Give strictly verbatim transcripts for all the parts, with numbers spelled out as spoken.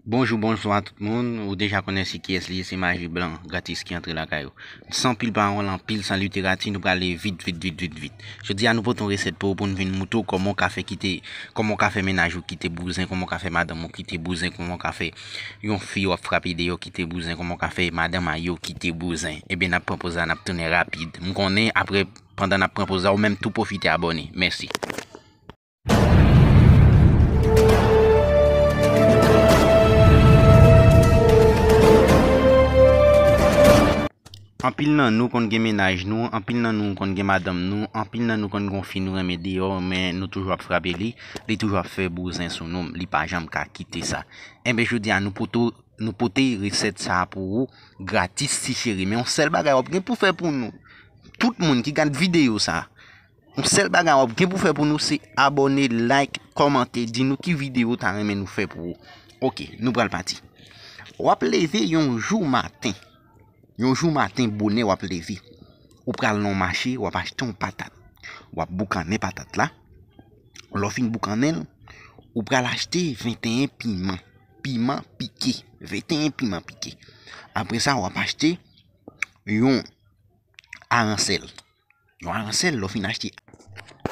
Bonjou, bonswa tout moun. Ou deja konnen se kiyès li ye, se Maji Blan, gratis ki antre lakay ou. San pil pawòl, anpil san literati, nou prale vit, vit, vit, vit, vit. Jodi a, nou pote yon resèt pou ou, pou n vin moutre w kòman w ka fè kite, kòman w ka fè mennaj ou kite bouzen, kòman w ka fè madanm ou kite bouzen, kòman w ka fè yon fi w ap frape deyò kite bouzen, kòman w ka fè madanm a yo kite bouzen. Ebyen, n ap pran poz la, n ap tounen rapid. M konnen, apre, pandan n ap pran poz la, ou menm tou pwofite abòne. Mèsi. Anpil nan nou konn gen mennaj nou, anpil nan nou konn gen madanm nou, anpil nan nou konn gen yon fi nou renmen deyò, men nou toujou ap frape li, li toujou ap fè bouzen sou nou, li pa janm ka kite sa. Enben, jodi a, nou pote, nou pote resèt sa a pou ou, gratis, ti cheri. Men yon sèl bagay w ap gen pou fè pou nou, tout moun ki gad videyo sa a, yon sèl bagay w ap gen pou fè pou nou, se abòne, like, kòmante, di nou ki videyo w ta renmen nou fè pou ou. Oke, nou pral pati. W ap leve yon jou maten. Yon jou maten, bonè, w ap leve. Ou pral nan yon mache, w ap achte yon patat. W ap boukannen patat la. Lè w fin boukannen l, ou pral achte venteyen piman. Piman pike. Venteyen piman pike. Apre sa, w ap achte yon aransèl. Yon aransèl, lè w fin achte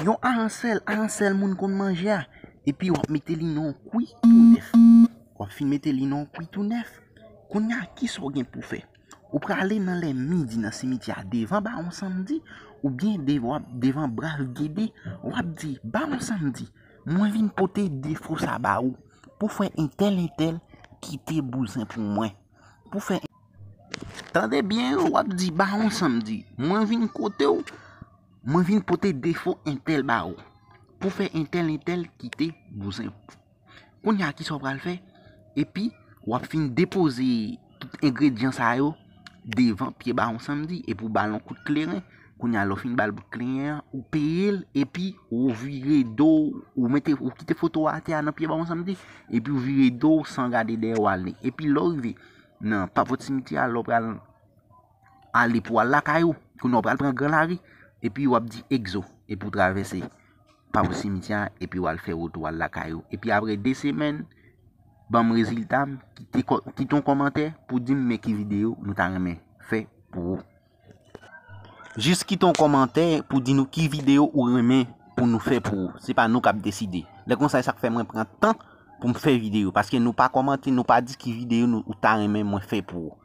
yon aransèl, aransèl moun konn manje a, epi w ap mete li nan yon kwi tou nèf. W ap fin mete li nan yon kwi tou nèf. Kounye a, kisa w gen pou fè? Ou prale nan lè midi nan simityè a devan Bawon Sanmdi, oubyen devan, devan Brav Gede, w ap di, Bawon Sanmdi, mwen vin pote defo sa ba ou, pou fè entèl, entèl kite bouzen pou mwen. Pou fè Tande byen, w ap di, Bawon Sanmdi, mwen vin kote w, mwen vin pote defo entèl ba ou, pou fè entèl, entèl kite bouzen. Kounye a, kisa w pral fè? Epi, w ap fin depoze tout engredyan sa yo devan pye Bawon Sanmdi, epi w ba l yon kout kleren. Kounye a, lè w fin ba l bout kleren an, ou peye l, epi ou vire do w, ou mete, ou kite foto a atè a nan pye Bawon Sanmdi, epi ou vire do w san gade dèyè w ale. Epi lè w rive nan pavot simityè a, lè w pral ale pou w al lakay ou, kounye a w pral pran gran lari, epi w ap di egzo, epi w travèse pavot simityè a, epi w al fè wout ou al lakay ou. Epi apre de semèn, ban m rezilta m, kite kò-, kite yon kòmantè pou di m men ki videyo nou ta renmen fè pou ou. Jis kite yon kòmantè pou di nou ki videyo ou renmen pou nou fè pou ou. Se pa nou k ap deside. Lè konsa, e sa k fè mwen pran tan pou m fè videyo. Paske nou pa kòmante, nou pa di ki videyo nou, ou ta renmen mwen fè pou ou.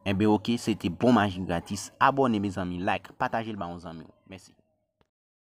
Enben, oke, se te Bon Maji Gratis. Abòne, mezanmi, like, pataje l ba yon zanmi w. Mèsi.